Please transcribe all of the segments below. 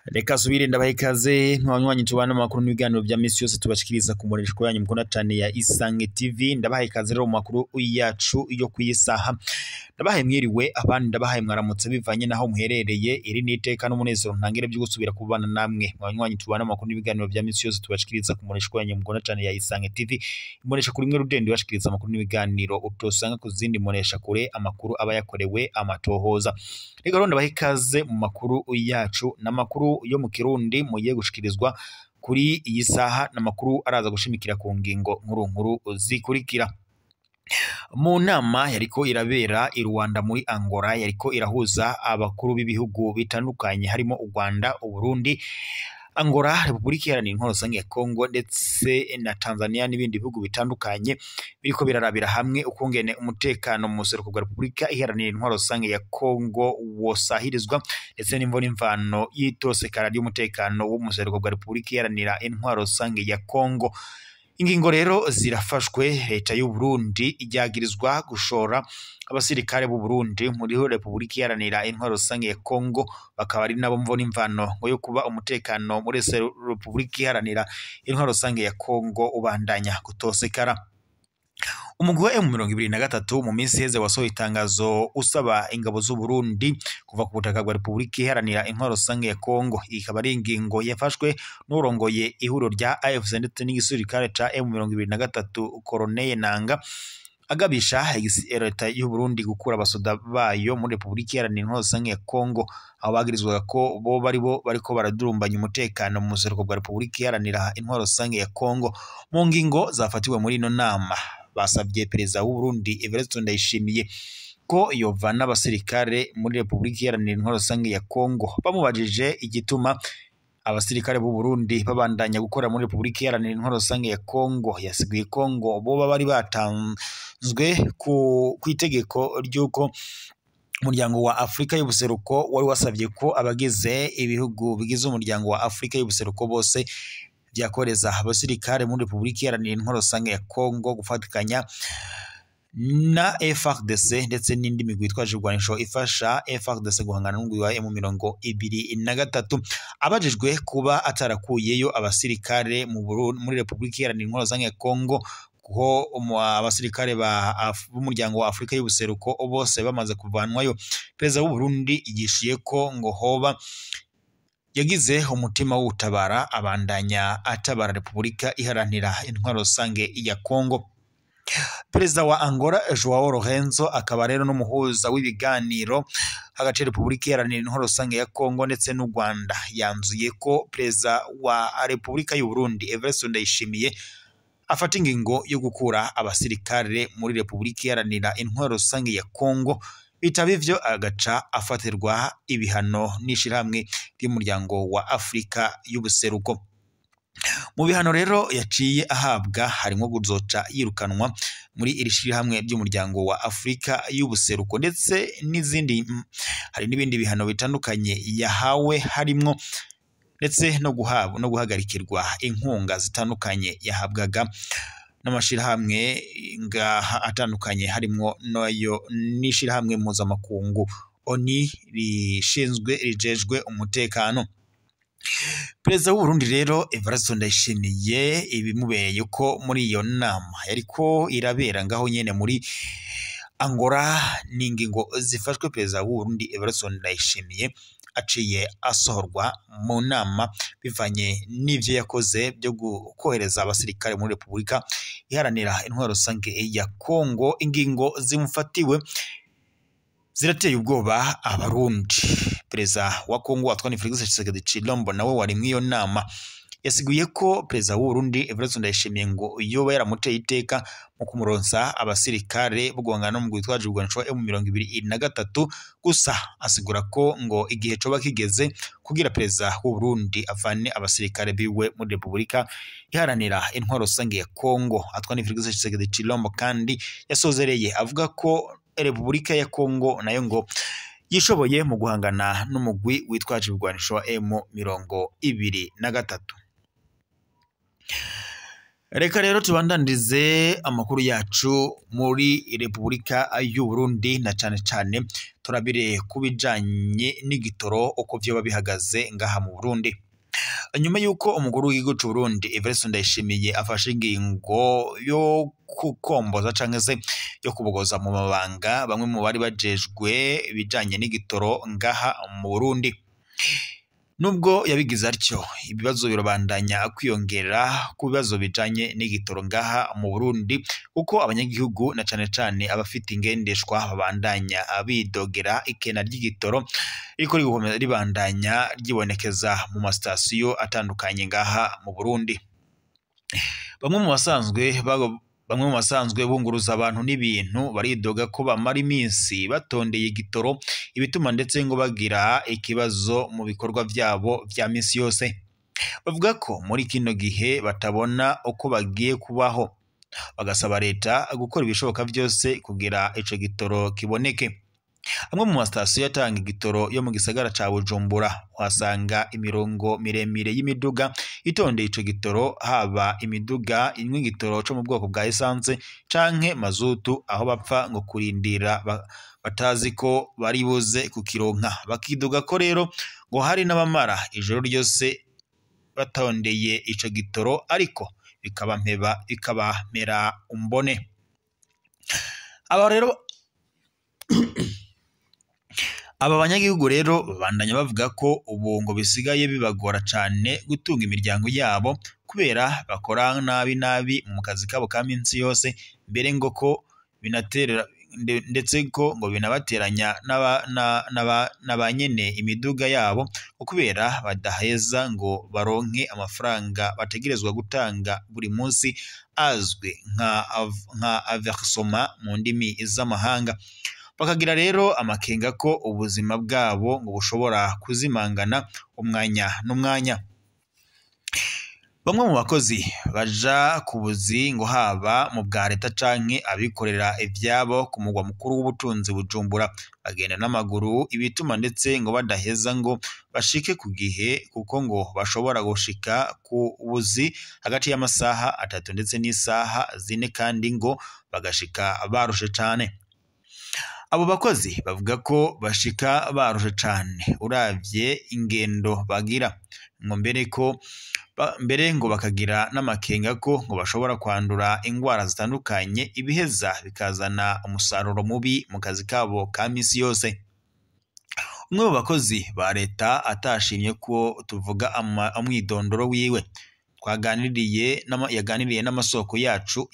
Reka subire ndabaha ikaze ntwanywanyi tubana mu makuru n'ibiganiro vya misi yose tubashikiriza ku mbonesha yanyu mukunda cane ya Isange TV. Ndabaha ikaze rero mu makuru yacu yo kuyisaha. Ndabahaye mwiriwe abandi ndabahaye mwaramutse bivanye naho muherereye. Iri ni iteka n'umunezero ntangere byo gusubira kubana namwe mwanywanyi tubana mu makuru n'ibiganiro vya misi yose tubashikiriza ku mbonesha yanyu mukunda cane ya Isange TV. Imbonesha kuri imwe rudende bashikiriza amakuru n'ibiganiro utosanga ku zindi mbonesha kure, amakuru aba yakorewe amatohoza. Reka rero ndabaha ikaze mu makuru yacu n'amakuru yo mu Kirundi mugiye gushikirizwa kuri iyi saha, n'amakuru araza gushimikira ku ngingo nkuru nkuru zikurikira. Mu nama yariko irabera i Rwanda muri Angola, yariko irahuza abakuru b'ibihugu bitandukanye harimo u Rwanda, u Burundi, Angola, Repubulika Iharanira Intwaro Rusange ya Kongo ndetse na Tanzania n'ibindi bihugu bitandukanye, biriko birarabira hamwe ukungene umutekano mu buseruko bwa Repubulika Iharanira Intwaro Rusange ya Kongo wosahirizwa, ndetse n'imvo n'imvano y'itosekara ry'umutekano wo mu buseruko bwa Repubulika Iharanira Intwaro Rusange ya Kongo. Ingingo rero zirafashwe. Leta y'u Burundi ijyagirizwa gushora abasirikare b'u Burundi muri Repubulika Iharanira Intwaro Rusange ya Kongo, bakaba ari nabo mvo n'imvano ngo yo kuba umutekano muri Repubulika Iharanira Intwaro Rusange ya Kongo ubandanya gutosekara. Umugwi wa M23 mu minsi iheze wasohoye itangazo usaba ingabo z'u Burundi kuva ku butaka bwa Repubulika Iharanira Intwaro Rusange ya Kongo. Ikaba ari ingingo yafashwe n'urongoye ihuriro rya AFC ndetse n'igisirikare ca M23 Colonel Nanga, agabisha leta y'u Burundi gukura abasoda bayo muri Repubulika Iharanira Intwaro Rusange ya Kongo, aho bagirizwaga ko bo bari bo bariko baradurumbanya umutekano mu buseruko bwa Repubulika Iharanira Intwaro Rusange ya Kongo. Mu ngingo zafatiwe muri ino nama, basabye perezida w'u Burundi Evariste Ndayishimiye ko yovana abasirikare muri Repubulika Iharanira Intwaro Rusange ya Kongo. Bamubajije igituma abasirikare b'u Burundi babandanya gukora muri Repubulika Iharanira Intwaro Rusange ya Kongo, yasiguye Kongo boba bari batanzwe ku itegeko ry'uko umuryango wa Afrika y'ubuseruko wari wasabye ko abagize ibihugu bigize umuryango wa Afrika y'ubuseruko bose byakoreza abasirikare muri Repubulika Iharanira Intwaro Rusange ya Kongo gufatikanya na FARDC ndetse n'indi migwi yitwaje ibigwanisho ifasha FARDC guhangana n'umugwi wa M23. Abajijwe kuba atarakuyeyo abasirikare muri Repubulika Iharanira Intwaro Rusange ya Kongo, kuko abasirikare b'umuryango wa Afrika y'ubuseruko bose bamaze kuvanwayo, perezida w'u Burundi yishuye ko ngo hoba yagize umutima w'utabara abandanya atabara Repubulika Iharanira Intwaro Rusange ya Kongo. Perezida wa Angola Joao Lorenzo akaba rero n'umuhuza w'ibiganiro hagati ya Repubulika Iharanira Intwaro Rusange ya Kongo ndetse n'u Rwanda, yanzuye ko perezida wa Repubulika y'u Burundi Evariste Ndayishimiye afata ingingo yo gukura abasirikare muri Repubulika Iharanira Intwaro Rusange ya Kongo, bitaba ivyo agaca afatirwa ibihano n'ishirahamwe ry'umuryango wa Afrika y'ubuseruko. Mu bihano rero yaciye ahabwa harimo kuzoca yirukanwa muri iri shirahamwe ry'umuryango wa Afrika y'ubuseruko, ndetse n'izindi hari n'ibindi bihano bitandukanye yahawe, harimwo ndetse no guhabwa no guhagarikirwa inkunga zitandukanye yahabwaga n'amashirahamwe ngaha atandukanye, harimwo nayo n'ishirahamwe mpuzamakungu ONU rishinzwe rijejwe umutekano. Perezida w'u Burundi rero Evariste Ndayishimiye ibimubereye ko muri iyo nama yariko irabera ngaho nyene muri Angola, n'ingingo zifashwe perezida w'u Burundi Evariste Ndayishimiye aciye asohorwa mu nama bivanye n'ivyo yakoze byo kohereza abasirikare muri Repubulika Iharanira Intwaro Rusange ya Kongo. Ingingo zimufatiwe zirateye ubwoba abarundi. Perezida wa Kongo Antoine Felix Tshisekedi Tshilombo nawe wari mw'iyo nama yasiguye ko perezida w'u Burundi Evariste Ndayishimiye ngo yoba yaramuteye iteka mu kumuronsa abasirikare bo guhangana n'umugwi witwaje ibigwanisho M23, gusa asigura ko ngo igihe coba kigeze kugira perezida w'u Burundi avane abasirikare biwe muri Repubulika Iharanira Intwaro Rusange ya Kongo. Antoine Felix Tshisekedi Tshilombo kandi yasozereye avuga ko Repubulika ya Kongo nayo ngo yishoboye mu guhangana n'umugwi witwaje ibigwanisho wa M23. Reka rero tubandanize amakuru yacu muri Repubulika y'u Burundi, na cane cane turabire kubijanye n'igitoro uko vyoba bihagaze ngaha mu Burundi. Nyuma yuko umukuru w'igihugu c'u Burundi Evariste Ndayishimiye afashe ingingo yo kukomboza canke se yo kubogoza mu mabanga bamwe mu bari bajejwe ibijanye n'igitoro ngaha mu Burundi, nubwo yabigize atyo, ibibazo birabandanya kwiyongera ku bibazo bijanye n'igitoro ngaha mu Burundi, kuko abanyagihugu na cane cane abafite ingendeshwa babandanya bidogera ikena ry'igitoro riko rikomeza ribandanya ryibonekeza mu masitasiyo atandukanye ngaha mu Burundi. Bamwe mu basanzwe bunguruza abantu n'ibintu baridoga ko bamara iminsi batondeye igitoro, ibituma ndetse ngo bagira ikibazo mu bikorwa vyabo vya minsi yose. Bavuga ko muri kino gihe batabona uko bagiye kubaho, bagasaba leta gukora ibishoboka vyose kugira ico gitoro kiboneke. Amwe mu masitasiyo atanga igitoro yo mu gisagara ca Bujumbura uhasanga imirongo miremire y'imiduga itondeye ico gitoro, haba imiduga inywa igitoro co mu bwoko bwa esanse canke mazutu, aho bapfa ngo kurindira batazi ko bari buze kukironka. Bakiduga ko rero ngo hari n'abamara ijoro ryose batondeye ico gitoro, ariko bikabamera umbone. Aba rero aba banyagihugu rero babandanya bavuga ko ubu ngo bisigaye bibagora cane gutunga imiryango yabo, kubera bakora nabi nabi mu kazi kabo ka minsi yose, mbere ngo ko binaterera ndetse ko ngo binabateranya n'aba nyene imiduga yabo, kubera badaheza ngo baronke amafaranga bategerezwa gutanga buri munsi azwi nka aversoma mu ndimi z'amahanga. Bakagira rero amakenga ko ubuzima bwabo ngo bushobora kuzimangana umwanya n'umwanya. Bamwe mu bakozi baja ku buzi ngo haba mu bwa leta canke abikorera ivyabo ku mugwa mukuru w'ubutunzi Bujumbura bagenda n'amaguru, ibituma ndetse ngo badaheza ngo bashike ku gihe, kuko ngo bashobora gushika ku buzi hagati y'amasaha 3 ndetse n'isaha 4, kandi ngo bagashika barushe cane. Abo bakozi bavuga ko bashika barushe cane uravye ingendo bagira, ngo mbere ngo bakagira n'amakenga ko ngo bashobora kwandura ingwara zitandukanye, ibiheza bikazana umusaruro mubi mu kazi kabo ka misi yose. Umwe mu bakozi ba leta atashimye ko tuvuga umwidondoro wiwe yaganiriye n'amasoko yacu,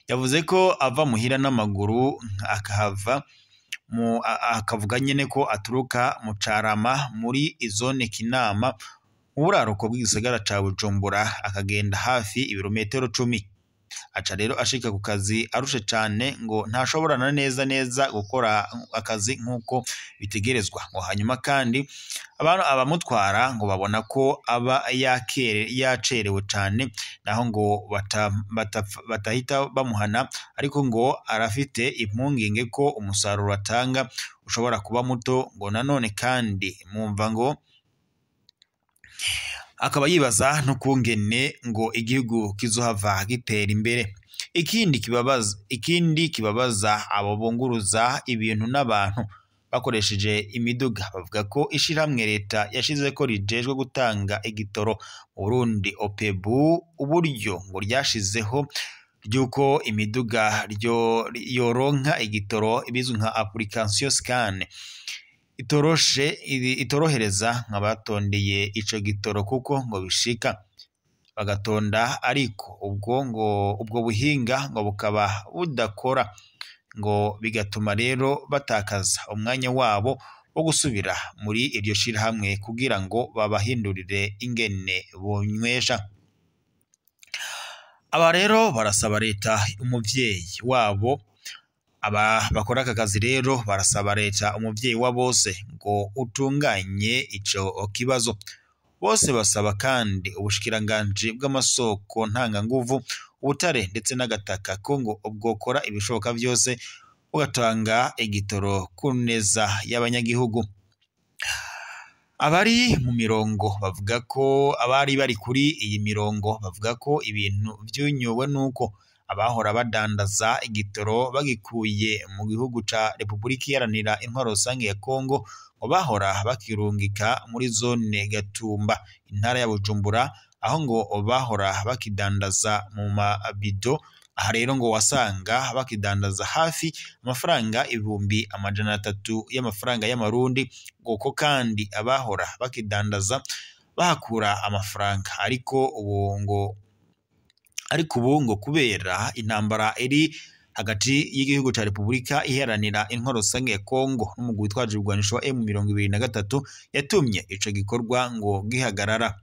yavuze ko ava muhira n'amaguru akahava akavuga nyene ko aturuka mu Carama muri izone Kinama mu buraruko bw'igisagara ca Bujumbura, akagenda hafi ibirometero 10. Aca rero ashika ku kazi arushe cane, ngo ntashobora na neza neza gukora akazi nk'uko bitegerezwa. Ngo hanyuma kandi abantu abamutwara ngo babona ko aba yacerewe cane, naho ngo batahita bamuhana, ariko ngo arafite impungenge ko umusaruro atanga ushobora kuba muto. Ngo nanone kandi mumva ngo akaba yibaza n'ukungene ngo igihugu kizohava gitera imbere. Ikindi kibabaza abo bunguruza ibintu n'abantu bakoresheje imiduga, bavuga ko ishirahamwe leta yashize ko rijejwe gutanga igitoro mu Burundi OPEBU, uburyo ngo ryashizeho ry'uko imiduga yoronka igitoro ibizwi nka application scan itorohereza nk'abatondeye ico gitoro, kuko ngo bishika bagatonda, ariko ubwo ngo ubwo buhinga ngo bukaba budakora, ngo bigatuma rero batakaza umwanya wabo wo gusubira muri iryo shirahamwe kugira ngo babahindurire ingene bonywesha. Aba rero barasaba leta umuvyeyi wabo, aba bakora aka kazi rero barasaba leta umuvyeyi wa bose ngo utunganye ico kibazo. Bose basaba kandi ubushikiranganji bw'amasoko ntanganguvu, ubutare ndetse n'agataka ko ngo bwokora ibishoboka vyose bugatanga igitoro ku neza y'abanyagihugu. Abari mu mirongo bavuga ko abari bari kuri iyi mirongo bavuga ko ibintu vyunyowe nuko abahora badandaza igitoro bagikuye mu gihugu ca Republika Iharanira Intwaro Rusange ya Kongo ngo bahora bakirungika muri zone Gatumba, intara ya Bujumbura, aho ngo bahora bakidandaza mu mabido. Aha rero ngo wasanga bakidandaza hafi amafaranga 300,000 y'amafaranga y'amarundi, ngo ko kandi abahora bakidandaza bahakura amafaranga, ariko ubu ngo kubera intambara iri hagati y'igihugu ca Republika Iharanira Intwaro Rusange ya Kongo n'umugwi witwaje ibigwanisho wa M23 yatumye ico gikorwa ngo gihagarara.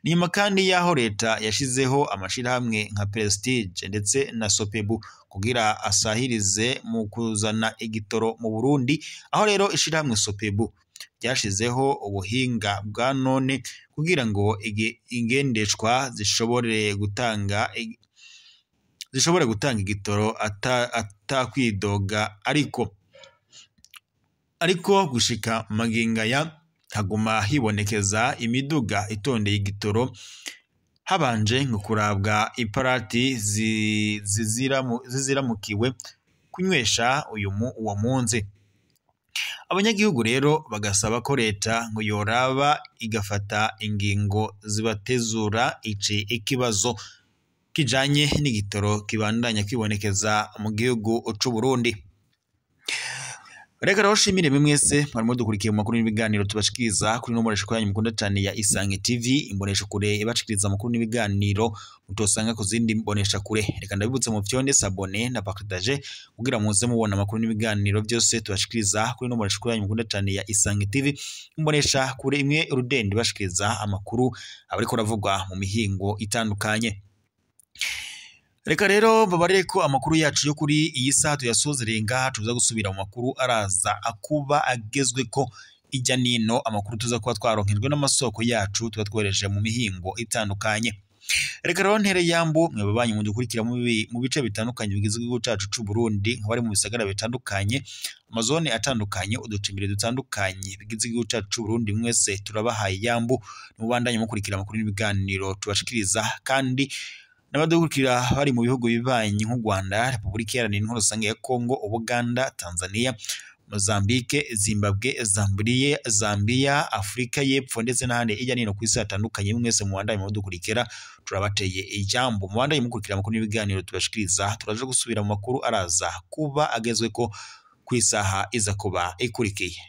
Nyuma kandi y'aho leta yashizeho amashirahamwe nka Prestige ndetse na Sopebu kugira asahirize mu kuzana igitoro mu Burundi, aho rero ishirahamwe Sopebu ryashizeho ubuhinga bwa none kugira ngo ingendeshwa zishobore gutanga igitoro atakwidoga, ariko gushika magingo aya haguma hibonekeza imiduga itondeye igitoro habanje ngo kurabwa iparati ziziramukiwe kunywesha uwo munsi. Abanyagihugu rero bagasaba ko leta ngo yoraba igafata ingingo zibatezura ici ikibazo kijanye n'igitoro kibandanya kwibonekeza mu gihugu c'u Burundi. Reka rero shimire mwese mwarimo dukurikiye mu makuru n'ibiganiro tubashikiriza kuri no mbonesha yanyu mukunda cyane ya Isange TV, imbonesha kure ibashikiriza amakuru n'ibiganiro mutosanga ku zindi mbonesha kure. Reka ndabibutse mu fyonde s'abonner na partager kugira muze mubona amakuru n'ibiganiro byose tubashikiriza kuri no mbonesha yanyu mukunda cyane ya Isange TV, imbonesha kure imwe rudende ibashikiriza amakuru abariko ravugwa mu mihingo itandukanye. Reka rero babarire ko amakuru yacu yo kuri iyi saha tuyasozereye ngaha, tuza gusubira mu makuru araza akuba agezwe ko ijya nino, amakuru tuza kuba twaronkejwe n'amasoko yacu tuba twohereje mu mihingo itandukanye. Reka rero ntere yambu mwe babanyi mudukurikira mu bice bitandukanye bigize igihugu cacu c'u Burundi, nk'abari mu bisagara bitandukanye, amazone atandukanye, uducimbiri dutandukanye bigize igihugu cacu c'u Burundi, mwese turabahaye yambu mubandanye mukurikira amakuru n'ibiganiro tubashikiriza, kandi n'abadukurikira bari mu bihugu bibanyi nk'u Rwanda, Republika Iharanira Intwaro Rusange ya Kongo, Ubuganda, Tanzania, Mozambique, Zimbabwe, Zambia, Afrika y'Epfo ndetse n'ahandi hirya no hino ku isi hatandukanye, mwese mubandanye mudukurikira turabateye ijambo. Mubandanye mukurikira amakuru n'ibiganiro tubashikiriza, turaje gusubira mu makuru araza kuba agezweko ku isaha iza kuba ikurikiye.